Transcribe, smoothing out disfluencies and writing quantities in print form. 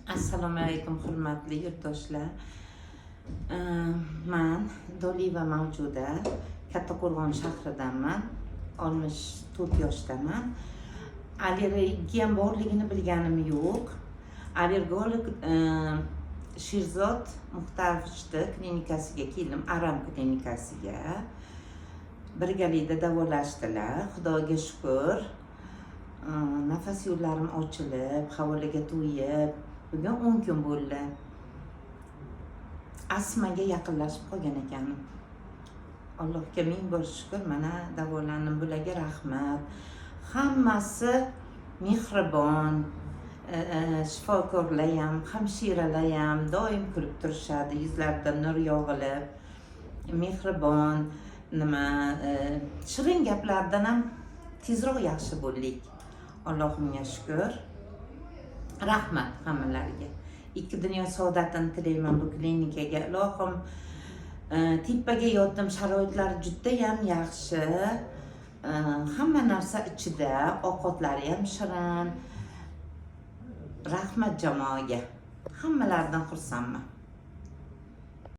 Assalomu alaykum, hurmatli yurtdoshlar. Man Doliva Mavjuda, Kattaqo'rg'on shahridanman, 64 yoshdaman. Allergiyam borligini bilganim yo'q. Allergolog Sherzod Muxtarovichni klinikasiga keldim, Aram klinikasiga. Birgalikda davolashdilar, Xudoga shukur. Nafas yo'llarim ochilib, havolarga to'yib, bugun 10 kun bo'ldi. Astmaga yaqinlashib qolgan ekanim. Allohga ming bor shukur, mana davolandim. Bularga rahmat. Hammasi mehribon, shifokorlar ham, hamshiralar ham doim kulib turishadi, yuzlaridan nur yog'ilib, mehribon, nima, shirin gaplardan ham tezroq yaxshi bo'ldik. Allohimga shukur. Rahmat hammalariga. Ikki dunyo saodatini tilayman bu klinikaga. Ilohim, tepaga yotdim, sharoitlari judayam yaxshi. Hamma narsa ichida, ovqatlari ham shirin. Rahmat jamoaga. Hammalaridan xursandman.